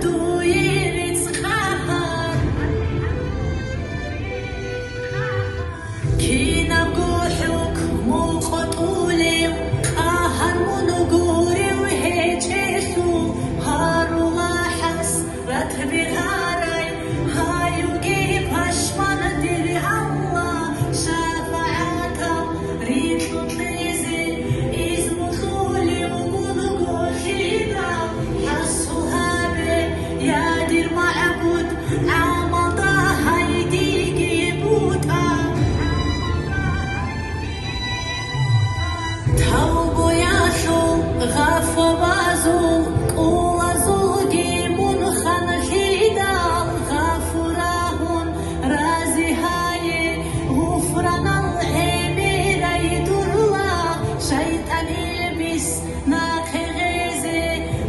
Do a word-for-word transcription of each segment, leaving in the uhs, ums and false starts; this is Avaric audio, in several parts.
Дуе рецц къагьар. Кинабго хӀукму къотӀулев, къагьар мун гурев гьечӀелъул, гьарула хӀасрат бигьарай, гьаюги пашмана, дир Аллагь, шафагӀатал рикьу кьезе изну кьолев вуго лъидал, хӀасул гьабе, я дир МагӀбуд, гӀамалда гьайдиги бутӀа. Тавбуялъул гъафуразул кӀулазулги мун ханлъидал, гъафурагьун рази гьае, гъуфранал гӀемерай дурла, шайтӀан-иблис нахъе гъезе,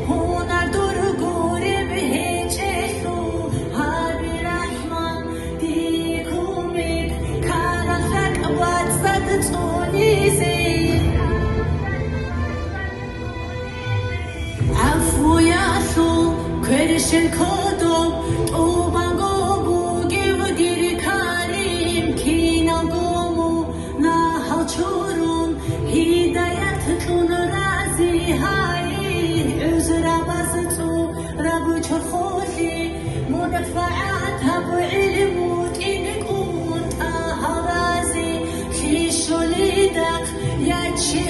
гьунар дур гуреб гьечӀелъул, гьаби, РахӀман, дие кумек, ккарал ракӀ бацӀцӀад цӀунизе. ГӀафуялъул кверщел кодоб тӀубанго бугев дир Карим, киналго мун нагьал чурун, гьидаят кьун рази гьайин, гӀузрабаз цӀураб чорхолъи, мунагьал гӀатаб гӀилму тӀинкӀун, тӀагьал рази лъищулидахъ ячи